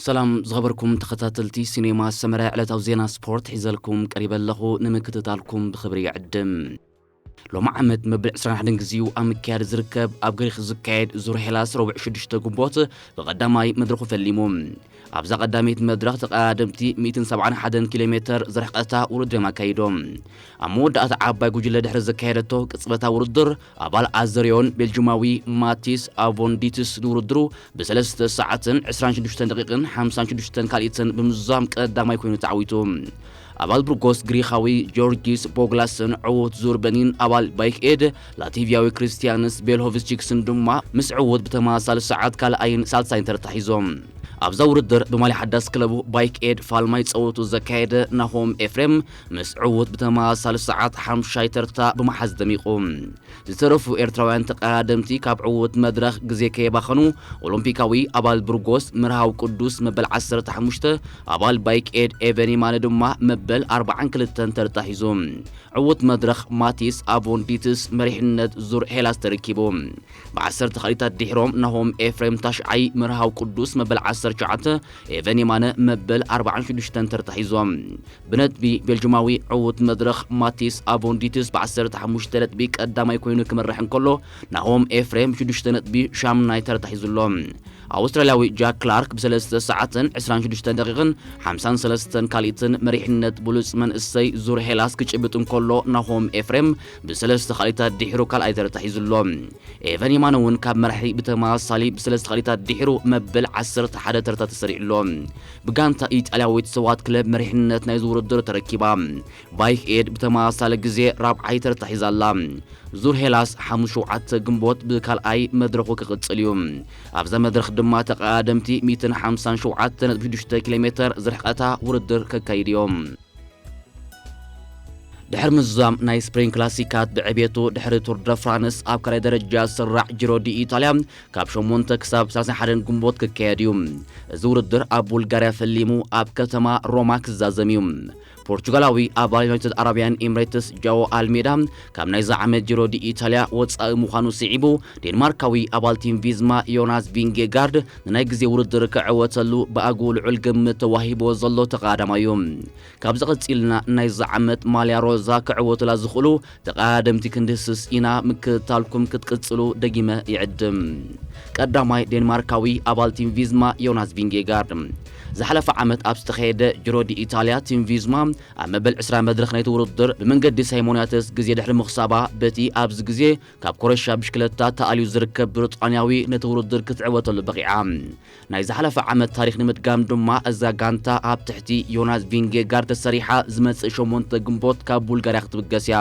ሰላም ዝኸበርኩም ተኸታተልቲ ሲኔማ ሰመረ፣ ዕለታዊ ዜና ስፖርት ሒዘልኩም ቀሪበ ኣለኹ። ንምክትታልኩም ብኽብሪ ይዕድም። ሎሚ ዓመት መበል ዕስራን ሓደን ግዜኡ ኣብ ምክያድ ዝርከብ ኣብ ግሪኽ ዝካየድ ዙር ሄላስ ረቡዕ ሽዱሽተ ግንቦት ብቐዳማይ መድረኹ ፈሊሙ። ኣብዛ ቀዳመይቲ መድረኽ ተቐዳደምቲ ሚእትን ሰብዓን ሓደን ኪሎ ሜተር ዝርሕቐታ ውድድር እዮም ኣካይዶም። ኣብ መወዳእታ ዓባይ ጉጅለ ድሕሪ ዘካየደቶ ቅጽበታዊ ውድድር ኣባል ኣዘርዮን ቤልጅማዊ ማቲስ ኣቮንዲትስ ንውድድሩ ብሰለስተ ሰዓትን ዕስራን ሽዱሽተን ደቂቕን ሓምሳን ሽዱሽተን ካልኢትን ብምዝዛም ቀዳማይ ኮይኑ ተዓዊቱ። ኣባል ብርጎስ ግሪኻዊ ጆርጊስ ቦግላስን ዕዉት ዙር በኒን ኣባል ባይክ ኤድ ላቲቪያዊ ክርስቲያንስ ቤልሆቪችክስን ድማ ምስ ዕዉት ብተመሳሳሊ ሰዓት ካልኣይን ሳልሳይን ተርታ ሒዞም። ኣብዛ ውድድር ብማልያ ሓዳስ ክለቡ ባይክ ኤድ ፋልማይ ጸወቱ ዘካየደ ናሆም ኤፍሬም ምስ ዕዉት ብተመሳሳሊ ሰዓት ሓምሻይ ተርታ ብምሓዝ ደሚቑ። ዝተረፉ ኤርትራውያን ተቐዳደምቲ ካብ ዕዉት መድረኽ ግዜ ከየባኸኑ ኦሎምፒካዊ ኣባል ብርጎስ መርሃዊ ቅዱስ መበል ዓሰርተ ሓሙሽተ ኣባል ባይክ ኤድ ኤቨን የማነ ድማ መበል ኣርባዓን ክልተን ተርታ ሒዙ። ዕዉት መድረኽ ማቲስ ኣቮንዲትስ መሪሕነት ዙር ሄላስ ተረኪቡ። ብዓሰርተ ካልኢታት ድሒሮም ናሆም ኤፍሬም ታሽዓይ፣ መርሃዊ ቅዱስ መበል ዓሰርተ ትሽዓተ፣ ኤቨን የማነ መበል ኣርባዓን ሽዱሽተን ተርታ ሒዞም። ብነጥቢ ቤልጅማዊ ዕዉት መድረኽ ማቲስ ኣቮንዲትስ ብዓሰርተ ሓሙሽተ ነጥቢ ቀዳማይ ኮይኑ ክመርሕ እንከሎ፣ ናሆም ኤፍሬም ሽዱሽተ ነጥቢ ሻምናይ ተርታ ሒዙ ኣሎ። ኣውስትራልያዊ ጃክ ክላርክ ብሰለስተ ሰዓትን ዕስራን ሽዱሽተን ደቂቕን ሓምሳን ሰለስተን ካልኢትን መሪሕነት ብሉጽ መንእሰይ ዙር ሄላስ ክጭብጥ እንከሎ፣ ናሆም ኤፍሬም ብሰለስተ ካልኢታት ድሒሩ ካልኣይ ተርታ ሒዙ ኣሎ። ኤቨን የማነ እውን ካብ መራሒ ብተመሳሳሊ ብሰለስተ ካልኢታት ድሒሩ መበል ዓሰርተ ሓደ ተርታ ተሰሪዑ ኣሎ። ብጋንታ ኢጣልያዊት ሰዋት ክለብ መሪሕነት ናይዚ ውድድር ተረኪባ። ባይክ ኤድ ብተመሳሳሊ ግዜ ራብዓይ ተርታ ሒዛ ኣላ። ዙር ሄላስ ሓሙስ ሸውዓተ ግንቦት ብካልኣይ መድረኹ ክቕጽል እዩ። ኣብዛ መድረኽ ድማ ተቐዳደምቲ ሚእትን ሓምሳን ሸውዓተ ነጥቢ ሽዱሽተ ኪሎ ሜተር ዝርሕቐታ ውድድር ከካይዱ እዮም። ድሕሪ ምዝዛም ናይ ስፕሪን ክላሲካት ብዕቤቱ ድሕሪ ቱር ደ ፍራንስ ኣብ ካልኣይ ደረጃ ዝስራዕ ጂሮ ዲ ኢጣልያ ካብ ሸሞንተ ክሳብ ሰላሳን ሓደን ግንቦት ክካየድ እዩ። እዚ ውድድር ኣብ ቡልጋርያ ፈሊሙ ኣብ ከተማ ሮማ ክዛዘም እዩ። ፖርቹጋላዊ ኣባል ዩናይትድ ኣረብያን ኤምሬትስ ጃኦ ኣልሜዳ ካብ ናይዚ ዓመት ጂሮ ዲ ኢታልያ ወጻኢ ምዃኑ ስዒቡ፣ ዴንማርካዊ ኣባል ቲም ቪዝማ ዮናስ ቪንጌጋርድ ንናይ ግዜ ውድድር ክዕወተሉ ብኣግኡ ልዑል ግምት ተዋሂብዎ ዘሎ ተቐዳዳማይ እዩ። ካብዚ ቀጺልና ናይዚ ዓመት ማልያ ሮዛ ክዕወቱላ ዝኽእሉ ተቐዳደምቲ ክንድህስስ ኢና፣ ምክትታልኩም ክትቅጽሉ ደጊመ ይዕድም። ቀዳማይ ዴንማርካዊ ኣባል ቲም ቪዝማ ዮናስ ቪንጌጋርድ። ዝሓለፈ ዓመት ኣብ ዝተኻየደ ጂሮ ዲ ኢታልያ ቲም ቪዝማ ኣብ መበል ዕስራ መድረኽ ናይቲ ውድድር ብመንገዲ ሳይሞንያተስ ግዜ ድሕሪ ምኽሳባ፣ በቲ ኣብዚ ግዜ ካብ ኮረሻ ብሽክለታ ተኣልዩ ዝርከብ ብሪጣንያዊ ነቲ ውድድር ክትዕወተሉ በቒዓ። ናይ ዝሓለፈ ዓመት ታሪኽ ንምድጋም ድማ እዛ ጋንታ ኣብ ትሕቲ ዮናስ ቪንጌጋርድ ተሰሪሓ ዝመጽእ ሸሞንተ ግንቦት ካብ ቡልጋርያ ክትብገስ እያ።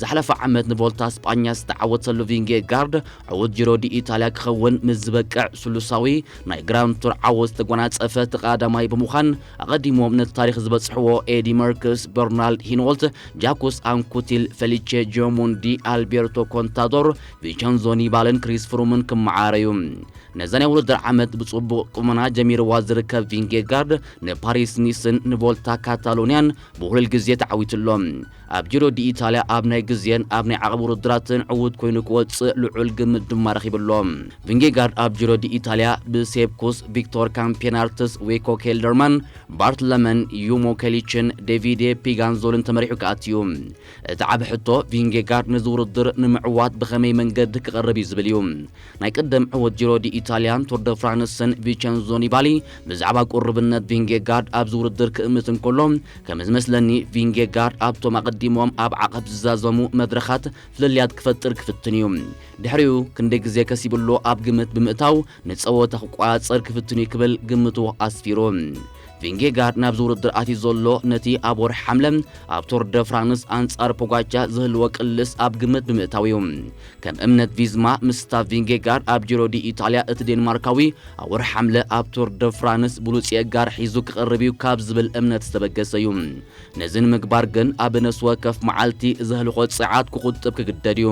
ዝሓለፈ ዓመት ንቮልታ ስጳኛ ዝተዓወተሉ ቪንጌጋርድ ዕዉት ጂሮ ዲ ኢታልያ ክኸውን ምስ ዝበቅዕ ስሉሳዊ ናይ ግራንድ ቱር ዓወት ዝተጎናጸፈ እቲ ቀዳማይ ብምዃን ኣቐዲሞም ነቲ ታሪኽ ዝበጽሕዎ ኤዲ መርክስ፣ በርናርድ ሂንሆልት፣ ጃኩስ ኣንኩቲል፣ ፌሊቼ ጂዮሞንዲ፣ ኣልቤርቶ ኮንታዶር፣ ቪቸንዞ ኒባልን ክሪስ ፍሩምን ክመዓረዩ። ነዛ ናይ ውድድር ዓመት ብጽቡቕ ቁመና ጀሚርዋ ዝርከብ ቪንጌጋርድ ንፓሪስ ኒስን ንቮልታ ካታሎንያን ብውሕሉል ግዜ ተዓዊቱ ኣሎ። ኣብ ጂሮ ዲ ኢታልያ ኣብ ናይ ግዜን ኣብ ናይ ዓቐብ ውድድራትን ዕዉት ኮይኑ ክወጽእ ልዑል ግምት ድማ ረኺቡ ኣሎ። ቪንጌጋርድ ኣብ ጂሮ ዲ ኢታልያ ብሴፕኩስ፣ ቪክቶር ካምፔናርትስ፣ ዌኮ ኬልደርማን፣ ባርትለመን ዩሞከሊችን ዴቪዴ ፒጋንዞልን ተመሪሑ ክኣትዩ። እቲ ዓቢ ሕቶ ቪንጌጋርድ ነዚ ውድድር ንምዕዋት ብኸመይ መንገዲ ክቐርብ እዩ ዝብል እዩ። ናይ ቅድም ዕዉት ጂሮ ዲ ኢታልያን ቱር ደ ፍራንስን ቪቸንዞ ኒባሊ ብዛዕባ ቁርብነት ቪንጌጋርድ ኣብዚ ውድድር ክእምት እንከሎ፣ ከም ዝመስለኒ ቪንጌጋርድ ኣብቶም ኣቐዲሞም ኣብ ዓቐብ ዝዛዘሙ መድረኻት ፍልልያት ክፈጥር ክፍትን እዩ። ድሕሪኡ ክንደይ ግዜ ከሲብሎ ኣብ ግምት ብምእታው ንጸወታ ክቆጻጸር ክፍትን እዩ ክብል ግምቱ ኣስፊሩ። ቪንጌጋርድ ናብዚ ውድድር ኣትዩ ዘሎ ነቲ ኣብ ወርሒ ሓምለ ኣብ ቱር ደ ፍራንስ ኣንጻር ፖጋቻ ዝህልዎ ቅልስ ኣብ ግምት ብምእታው እዩ። ከም እምነት ቪዝማ ምስታ ቪንጌጋርድ ኣብ ጂሮ ዲ ኢታልያ እቲ ዴንማርካዊ ኣብ ወርሒ ሓምለ ኣብ ቱር ደ ፍራንስ ብሉጽ የጋር ሒዙ ክቐርብ እዩ ካብ ዝብል እምነት ዝተበገሰ እዩ። ነዚ ንምግባር ግን ኣብ ነፍሲ ወከፍ መዓልቲ ዘህልኾ ጸዓት ክቑጥብ ክግደድ እዩ።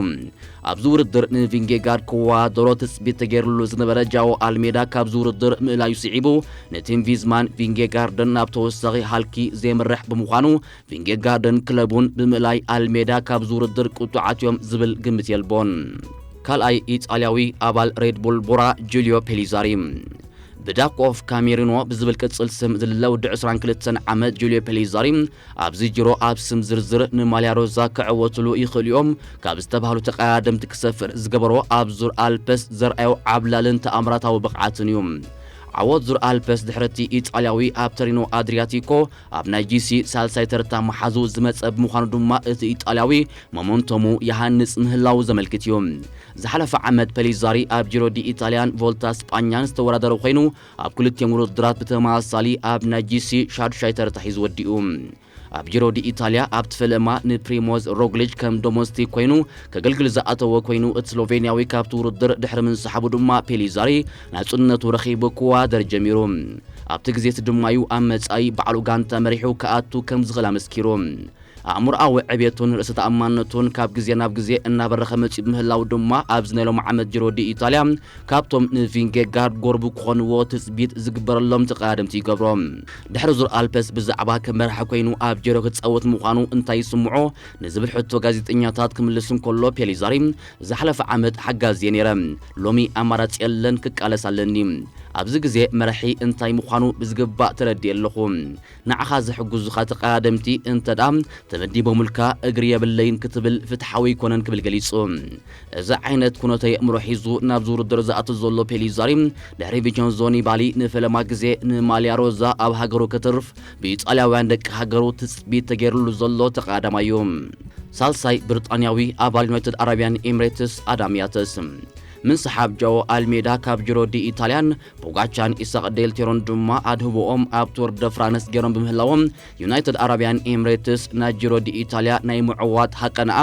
ኣብዚ ውድድር ንቪንጌጋርድ ክወዳደሮ ትጽቢት ተገይሩሉ ዝነበረ ጃኦ ኣልሜዳ ካብዚ ውድድር ምእላዩ ስዒቡ፣ ንቲም ቪዝማን ቪንጌጋርድን ናብ ተወሳኺ ሃልኪ ዘየምርሕ ብምዃኑ፣ ቪንጌጋርድን ክለቡን ብምእላይ ኣልሜዳ ካብዚ ውድድር ቅጡዓት እዮም ዝብል ግምት የልቦን። ካልኣይ ኢጣልያዊ ኣባል ሬድ ቡል ቦራ ጁልዮ ፔሊዛሪ። ብዳክ ኦፍ ካሜሪኖ ብዝብል ቅጽል ስም ዝልለ ወዲ ዕስራን ክልተን ዓመት ጁልዮ ፔሊዛሪ ኣብዚ ጅሮ ኣብ ስም ዝርዝር ንማልያ ሮዛ ክዕወትሉ ይኽእሉ እዮም ካብ ዝተባህሉ ተቐዳደምቲ ክሰፍር ዝገበሮ ኣብ ዙር ኣልፐስ ዘርኣዮ ዓብላልን ተኣምራታዊ ብቕዓትን እዩ። ዓወት ዙር ኣልፐስ ድሕረቲ ኢጣልያዊ ኣብ ተሪኖ ኣድሪያቲኮ ኣብ ናይ ጂሲ ሳልሳይ ተርታ መሓዙ ዝመጸ ብምዃኑ ድማ እቲ ኢጣልያዊ ሞመንቶሙ ይሃንጽ ምህላው ዘመልክት እዩ። ዝሓለፈ ዓመት ፔሊዛሪ ኣብ ጂሮ ዲ ኢጣልያን ቮልታ ስጳኛን ዝተወዳደረ ኮይኑ ኣብ ክልቲኦም ውድድራት ብተመሳሳሊ ኣብ ናይ ጂሲ ሻዱሻይ ተርታ ሒዙ ወዲኡ። ኣብ ጂሮ ዲ ኢጣልያ ኣብቲ ፈለማ ንፕሪሞዝ ሮግሊች ከም ዶሞስቲክ ኮይኑ ከገልግል ዝኣተወ ኮይኑ እቲ ስሎቬንያዊ ካብቲ ውድድር ድሕሪ ምንስሓቡ ድማ ፔሊዛሪ ናጽነቱ ረኺቡ ክወዳደር ጀሚሩ። ኣብቲ ግዜ እቲ ድማ እዩ ኣብ መጻኢ ባዕሉ ጋንታ መሪሑ ክኣቱ ከም ዝኽእል ኣመስኪሩ። ኣእምሮኣዊ ዕቤቱን ርእሰ ተኣማንነቱን ካብ ግዜ ናብ ግዜ እናበረኸ መጺኡ ብምህላው ድማ ኣብዚ ናይ ሎም ዓመት ጅሮ ዲ ኢጣልያ ካብቶም ንቪንጌጋርድ ጎርቡ ክኾንዎ ትጽቢት ዝግበረሎም ተቐዳደምቲ ይገብሮ። ድሕሪ ዙር ኣልፐስ ብዛዕባ ከም መራሒ ኮይኑ ኣብ ጅሮ ክጻወት ምዃኑ እንታይ ይስምዖ ንዝብል ሕቶ ጋዜጠኛታት ክምልስ እንከሎ ፔሊዛሪ ዝሓለፈ ዓመት ሓጋዚ እየ ነይረ፣ ሎሚ ኣማራጺ የለን ክቃለስ ኣለኒ። ኣብዚ ግዜ መራሒ እንታይ ምዃኑ ብዝግባእ ተረዲእ ኣለኹ። ንዓኻ ዝሕግዙኻ ተቐዳደምቲ እንተ ደኣ ተመዲቦምልካ እግሪ የብለይን ክትብል ፍትሓዊ ኣይኮነን ክብል ገሊጹ። እዚ ዓይነት ኩነተ የእምሮ ሒዙ ናብዚ ውድድር ዝኣቱ ዘሎ ፔሊዛሪ ድሕሪ ቪቸንዞ ኒባሊ ንፈለማ ግዜ ንማልያ ሮዛ ኣብ ሃገሩ ከተርፍ ብኢጣልያውያን ደቂ ሃገሩ ትጽቢት ተገይሩሉ ዘሎ ተቐዳዳማይ እዩ። ሳልሳይ ብሪጣንያዊ ኣባል ዩናይትድ ኣረቢያን ኤምሬትስ ኣዳም ያተስ ምንስሓብ ጃኦ ኣልሜዳ ካብ ጅሮ ዲ ኢጣልያን ፖጋቻን ኢሳቕ ዴል ቴሮን ድማ ኣድህቦኦም ኣብ ቱር ደ ፍራንስ ገይሮም ብምህላዎም ዩናይትድ ኣረቢያን ኤምሬትስ ናይ ጅሮ ዲ ኢጣልያ ናይ ምዕዋት ሃቀነኣ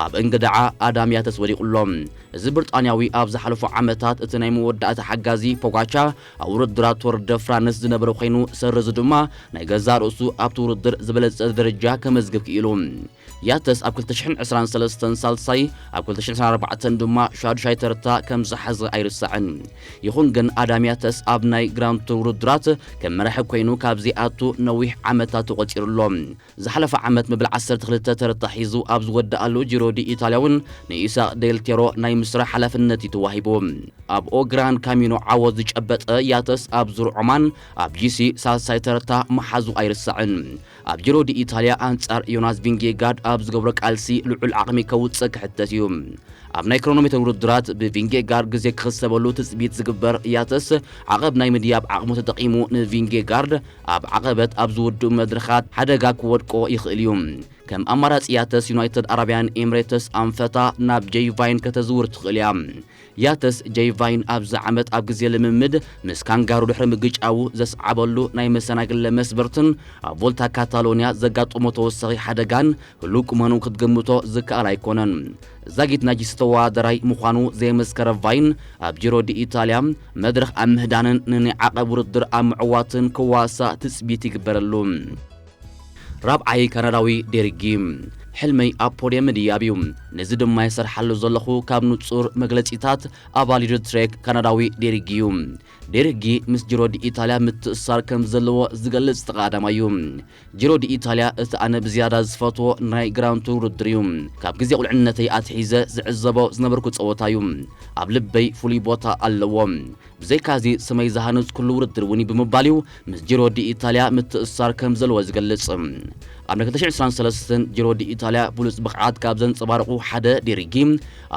ኣብ እንግዳዓ ኣዳም ያተስ ወዲቑሎም። እዚ ብሪጣንያዊ ኣብ ዝሓለፉ ዓመታት እቲ ናይ መወዳእታ ሓጋዚ ፖጋቻ ኣብ ውድድራት ቱር ደ ፍራንስ ዝነበረ ኮይኑ ሰረዙ ድማ ናይ ገዛእ ርእሱ ኣብቲ ውድድር ዝበለጸ ደረጃ ከመዝግብ ክኢሉ። ያተስ ኣብ ክልተ ሽሕን ዕስራን ሰለስተን ሳልሳይ ኣብ ክልተ ሽሕን ዕስራን ኣርባዕተን ድማ ሻዱሻይ ተርታ ከም ዝሓዘ ኣይርሳዕን። ይኹን ግን ኣዳም ያተስ ኣብ ናይ ግራንድ ቱር ውድድራት ከም መራሒ ኮይኑ ካብ ዘይኣቱ ነዊሕ ዓመታት ተቖጺሩ ኣሎ። ዝሓለፈ ዓመት መበል ዓሰርተ ክልተ ተርታ ሒዙ ኣብ ዝወደኣሉ ጂሮ ዲ ኢጣልያ እውን ንኢሳቕ ዴል ቴሮ ናይ ምስራሕ ሓላፍነት እዩ ተዋሂቡ። ኣብ ኦግራን ካሚኖ ዓወት ዝጨበጠ ያተስ ኣብ ዙር ዖማን ኣብ ጂሲ ሳልሳይ ተርታ መሓዙ ኣይርሳዕን። ኣብ ጂሮ ዲ ኢጣልያ ኣንጻር ዮናስ ቪንጌጋርድ ኣብ ዝገብሮ ቃልሲ ልዑል ዓቕሚ ከውጽእ ክሕተት እዩ። ኣብ ናይ ክሮኖሜተር ውድድራት ብቪንጌጋርድ ግዜ ክኽሰበሉ ትጽቢት ዝግበር ያተስ ዓቐብ ናይ ምድያብ ዓቕሙ ተጠቒሙ ንቪንጌጋርድ ኣብ ዓቐበት ኣብ ዝውድኡ መድረኻት ሓደጋ ክወድቆ ይኽእል እዩ። ከም ኣማራጺ ያተስ ዩናይትድ ኣረቢያን ኤምሬትስ ኣንፈታ ናብ ጄይ ቫይን ከተዝውር ትኽእል እያ። ያተስ ጄይ ቫይን ኣብዚ ዓመት ኣብ ግዜ ልምምድ ምስ ካንጋሩ ድሕሪ ምግጫዉ ዘስዓበሉ ናይ መሰናግለ መስበርትን ኣብ ቮልታ ካታሎንያ ዘጋጠሞ ተወሳኺ ሓደጋን ህሉው ቁመኑ ክትግምቶ ዝከኣል ኣይኮነን። ዛጊት ናጂስ ተወዳዳራይ ምዃኑ ዘየመስከረ ቫይን ኣብ ጂሮ ዲ ኢጣልያ መድረኽ ኣብ ምህዳንን ንናይ ዓቐብ ውድድር ኣብ ምዕዋትን ክዋሳእ ትጽቢት ይግበረሉ። ራብዓይ ካናዳዊ ዴሪጊ ሕልመይ ኣብ ፖድየም ምድያብ እዩ። ነዚ ድማ ይሰርሓሉ ዘለኹ ካብ ንጹር መግለጺታት ኣባል ዩድትሬክ ካናዳዊ ዴሪጊ እዩ። ዴሪጊ ምስ ጂሮ ዲ ኢጣልያ ምትእሳር ከም ዘለዎ ዝገልጽ ተቐዳዳማይ እዩ። ጂሮ ዲ ኢጣልያ እቲ ኣነ ብዝያዳ ዝፈትዎ ናይ ግራንድ ቱር ውድድር እዩ። ካብ ግዜ ቁልዕነተይ ኣትሒዘ ዝዕዘቦ ዝነበርኩ ጸወታ እዩ። ኣብ ልበይ ፍሉይ ቦታ ኣለዎ። ብዘይካዚ ስመይ ዝሃነጽኩሉ ውድድር እውን እዩ ብምባል እዩ ምስ ጂሮ ዲ ኢጣልያ ምትእሳር ከም ዘለዎ ዝገልጽ። ኣብ ናይ ክልተ ሽሕን ዕስራን ሰለስተን ጂሮ ዲ ኢጣልያ ብሉጽ ብቕዓት ካብ ዘንጸባረቑ ሓደ ዴሪጊ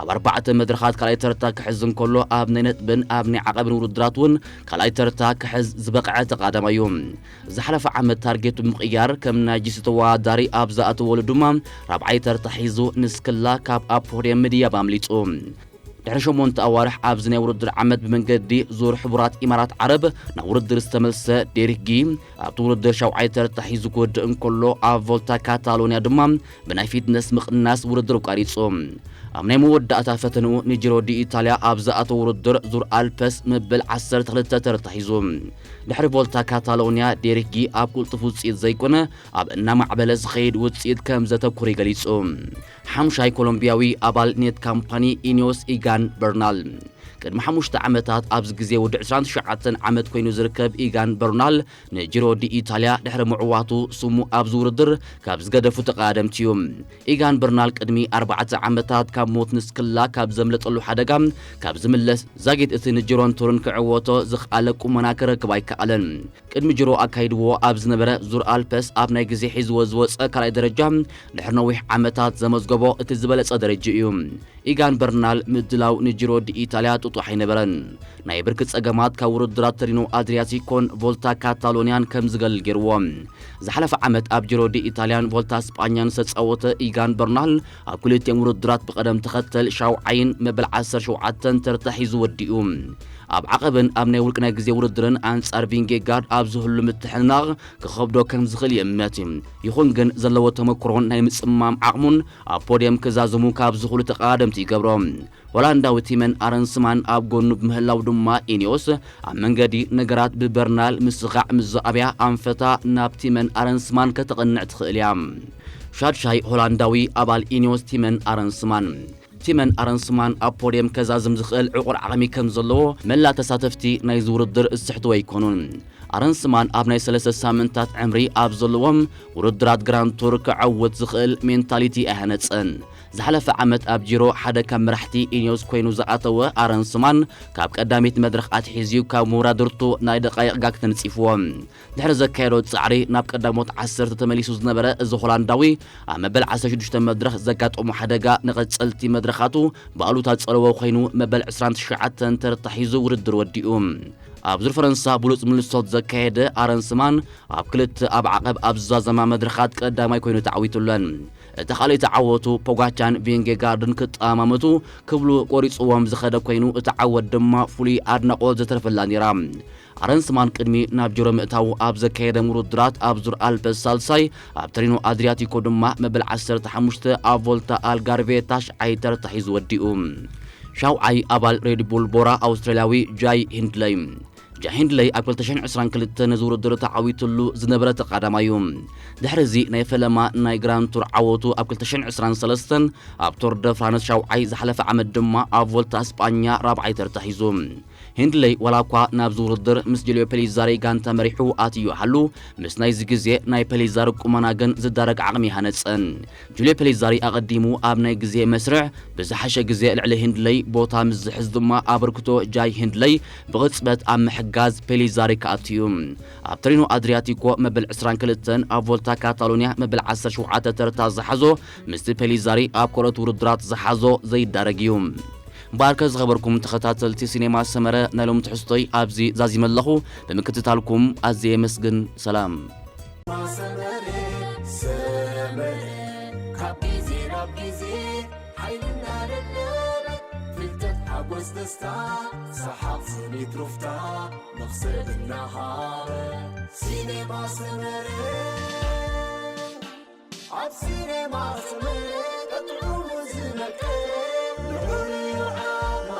ኣብ ኣርባዕተ መድረኻት ካልኣይ ተርታ ክሕዝ እንከሎ ኣብ ናይ ነጥብን ኣብ ናይ ዓቐብን ውድድራት እውን ካልኣይ ተርታ ክሕዝ ዝበቕዐ ተቐዳዳማይ እዩ። ዝሓለፈ ዓመት ታርጌቱ ብምቕያር ከም ናይ ጂሲ ተወዳዳሪ ኣብ ዝኣተወሉ ድማ ራብዓይ ተርታ ሒዙ ንስክላ ካብ ኣብ ፖድየም ምድያብ ኣምሊጹ። ድሕሪ ሸሞንተ ኣዋርሕ ኣብዚ ናይ ውድድር ዓመት ብመንገዲ ዙር ሕቡራት ኢማራት ዓረብ ናብ ውድድር ዝተመልሰ ዴሪክ ጊ ኣብቲ ውድድር ሻውዓይ ተርታ ሒዙ ክወድእ እንከሎ ኣብ ቮልታ ካታሎንያ ድማ ብናይ ፊትነስ ምቕናስ ውድድር ኣቋሪጹ። ኣብ ናይ መወዳእታ ፈተንኡ ንጂሮ ዲ ኢጣልያ ኣብ ዝኣተወ ውድድር ዙር ኣልፐስ መበል ዓሰርተ ክልተ ተርታ ሒዙ። ድሕሪ ቮልታ ካታሎንያ ዴሪክ ጊ ኣብ ቅልጡፍ ውጽኢት ዘይኮነ ኣብ እናማዕበለ ዝኸይድ ውጽኢት ከም ዘተኩር ገሊጹ። ሓምሻይ ኮሎምቢያዊ ኣባል ኔት ካምፓኒ ኢኒዮስ ኢጋን በርናል ቅድሚ ሓሙሽተ ዓመታት ኣብዚ ግዜ ወዲ ዕስራን ትሽዓተን ዓመት ኮይኑ ዝርከብ ኢጋን በርናል ንጂሮ ዲ ኢታልያ ድሕሪ ምዕዋቱ ስሙ ኣብዚ ውድድር ካብ ዝገደፉ ተቐዳደምቲ እዩ። ኢጋን በርናል ቅድሚ ኣርባዕተ ዓመታት ካብ ሞት ንስክላ ካብ ዘምለጠሉ ሓደጋ ካብ ዝምለስ ዛጊት እቲ ንጅሮን ቱርን ክዕወቶ ዝኽኣለ ቁመና ክረክብ ኣይከኣለን። ቅድሚ ጅሮ ኣካይድዎ ኣብ ዝነበረ ዙር ኣልፐስ ኣብ ናይ ግዜ ሒዝዎ ዝወፀ ካልኣይ ደረጃ ድሕሪ ነዊሕ ዓመታት ዘመዝገቦ እቲ ዝበለፀ ደረጃ እዩ። ኢጋን በርናል ምድላው ንጅሮ ዲ ኢታልያ ጥጡሕ ኣይነበረን። ናይ ብርኪ ጸገማት ካብ ውድድራት ተሪኖ ኣድሪያቲኮን ቮልታ ካታሎኒያን ከም ዝገልል ገይርዎ። ዝሓለፈ ዓመት ኣብ ጅሮ ዲ ኢታልያን ቮልታ ስጳኛን ዝተጻወተ ኢጋን በርናል ኣብ ክልቲኦም ውድድራት ብቐደም ተኸተል ሻውዓይን መበል ዓሰርተ ሸውዓተን ተርታ ሒዙ ወዲኡ። ኣብ ዓቐብን ኣብ ናይ ውልቂ ናይ ግዜ ውድድርን ኣንጻር ቪንጌጋርድ ኣብ ዝህሉ ምትሕንናቕ ክኸብዶ ከም ዝኽእል ይእመት። ይኹን ግን ዘለዎ ተመክሮን ናይ ምጽማም ዓቕሙን ኣብ ፖድየም ክዛዝሙ ካብ ዝኽእሉ ተቐዳደምቲ ይገብሮ። ሆላንዳዊ ቲመን ኣረንስማን ኣብ ጎኑ ብምህላው ድማ ኢኒዮስ ኣብ መንገዲ ነገራት ብበርናል ምስኻዕ ምስ ዝኣብያ ኣንፈታ ናብ ቲመን ኣረንስማን ከተቕንዕ ትኽእል እያ። ሻድሻይ ሆላንዳዊ ኣባል ኢኒዮስ ቲመን ኣረንስማን። ቲመን ኣረንስማን ኣብ ፖድየም ከዛዝም ዝኽእል ዕቑር ዓቕሚ ከም ዘለዎ መላ ተሳተፍቲ ናይዚ ውድድር ዝስሕትዎ ኣይኮኑን። ኣረንስማን ኣብ ናይ ሰለስተ ሳምንታት ዕምሪ ኣብ ዘለዎም ውድድራት ግራንድ ቱር ክዓወት ዝኽእል ሜንታሊቲ ኣይሃነጸን። ዝሓለፈ ዓመት ኣብ ጂሮ ሓደ ካብ መራሕቲ ኢኒዮስ ኮይኑ ዝኣተወ ኣረንስማን ካብ ቀዳሚት መድረኽ ኣትሒዝዩ ካብ መወዳድርቱ ናይ ደቃይቕ ጋግ ተነጺፍዎ። ድሕሪ ዘካየዶ ጻዕሪ ናብ ቀዳሞት ዓሰርተ ተመሊሱ ዝነበረ እዚ ሆላንዳዊ ኣብ መበል ዓሰርተ ሽዱሽተ መድረኽ ዘጋጠሞ ሓደጋ ንቐጸልቲ መድረኻቱ ብኣሉታ ጸለዎ ኮይኑ መበል ዕስራን ትሽዓተን ተርታ ሒዙ ውድድር ወዲኡ። ኣብ ዙር ፈረንሳ ብሉጽ ምልሶት ዘካየደ ኣረንስማን ኣብ ክልተ ኣብ ዓቐብ ኣብ ዝዛዘማ መድረኻት ቀዳማይ ኮይኑ ተዓዊቱለን። እቲ ካልእ ተዓወቱ ፖጋቻን ቪንጌጋርድን ክጠማመቱ ክብሉ ቆሪጽዎም ዝኸደ ኮይኑ እቲ ዓወት ድማ ፍሉይ ኣድናቖት ዘተረፈላ ነይራ። ኣረንስማን ቅድሚ ናብ ጀሮ ምእታው ኣብ ዘካየደ ውድድራት ኣብ ዙር ኣልፐስ ሳልሳይ ኣብ ተሪኖ ኣድሪያቲኮ ድማ መበል ዓሰርተ ሓሙሽተ ኣብ ቮልታ ኣልጋርቬ ታሽዓይ ተርታ ሒዙ ወዲኡ። ሻውዓይ ኣባል ሬድቡል ቦራ ኣውስትራልያዊ ጃይ ሂንድለይ። ጃይ ሂንድለይ ኣብ ክልተ ሽሕን ዕስራን ክልተን ነዚ ውድድር ተዓዊትሉ ዝነበረ ተቓዳማይ እዩ። ድሕሪ እዚ ናይ ፈለማ ናይ ግራንድ ቱር ዓወቱ ኣብ ክልተ ሽሕን ዕስራን ሰለስተን ኣብ ቶር ደ ፍራንስ ሻውዓይ ዝሓለፈ ዓመት ድማ ኣብ ቮልታ ስጳኛ ራብዓይ ተርታ ሒዙ። ሂንድለይ ዋላ እኳ ናብዚ ውድድር ምስ ጁልዮ ፔሊዛሪ ጋንታ መሪሑ ኣትዩ ይሃሉ፣ ምስ ናይዚ ግዜ ናይ ፔሊዛሪ ቁመና ግን ዝዳረግ ዓቕሚ ኣይሃነጸን። ጁልዮ ፔሊዛሪ ኣቐዲሙ ኣብ ናይ ግዜ መስርዕ ብዝሓሸ ግዜ ልዕሊ ሂንድለይ ቦታ ምስ ዝሕዝ ድማ ኣበርክቶ ጃይ ሂንድለይ ብቕጽበት ኣብ ምሕጋዝ ፔሊዛሪ ክኣቱ እዩ። ኣብ ተሪኖ ኣድሪያቲኮ መበል ዕስራን ክልተን ኣብ ቮልታ ካታሎኒያ መበል ዓሰርተ ሸውዓተ ተርታ ዝሓዞ ምስቲ ፔሊዛሪ ኣብ ካልኦት ውድድራት ዝሓዞ ዘይዳረግ እዩ። እምበኣርከ ዝኸበርኩም ተኸታተልቲ ሲኔማ ሰመረ ናይ ሎም ትሕዝቶይ ኣብዚ ዛዚመ ኣለኹ። ብምክትታልኩም ኣዝየ የመስግን። ሰላም። ሰመረ፣ ሰመረ፣ ካብ ግዜ ናብ ግዜ ሓይልና ደለበ፣ ፍልጠት ሓጎስ ደስታ፣ ሰሓቕ ስኒት ሩፍታ፣ መኽሰብ እናሃበ። ሲኔማ ሰመረ፣ ኣብ ሲኔማ ሰመረ፣ ጥዑሙ ዝመቀ፣ ልዑል እዩ ዓቕማ፣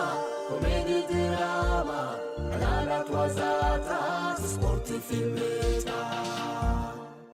ኮሜዲ ድራማ፣ ዕላላት ዋዛታት፣ ስፖርት ፊልምታት።